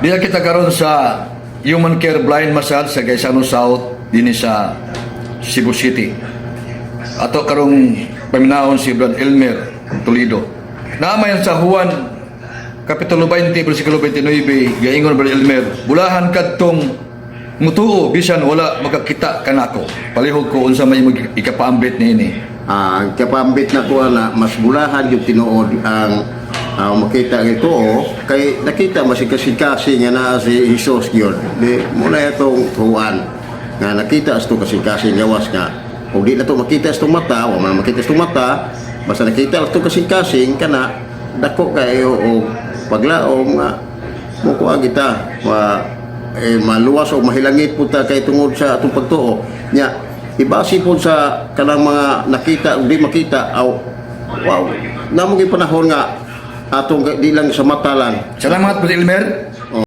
Diya kita karon sa Human Care Blind Massage sa Gaisano South dinhi sa Cebu City. Ato karong paminawon si Brad Elmer Toledo. Naamayan sa Juan Kapitulo 20, versikulo 29, gaingon Brad Elmer, "Bulahan kadtong mutuo bisan wala makakita kanako." Palihog ko unsa may imong ikapaambit niini. Ang kapambit na ko na mas bulahan yung tinuod ang makita ng ito kay nakita masikasi-kasi nga naa si Jesus gyud di mo na itong tuan nga nakita sa kasing-kasing gawas nga ug di na to makita sa itong mata, wa man makita sa itong mata, basta nakita sa itong kasing-kasing kana dako kayo o paglaom nga mukuha kita ma eh, maluwas o mahilangit po ta kay tungod sa atong pagtuo nya. Ibase po sa kanang mga nakita ug di makita aw wow namo gyud panahon nga atong di lang sa mata lang. Salamat, Brad Elmer.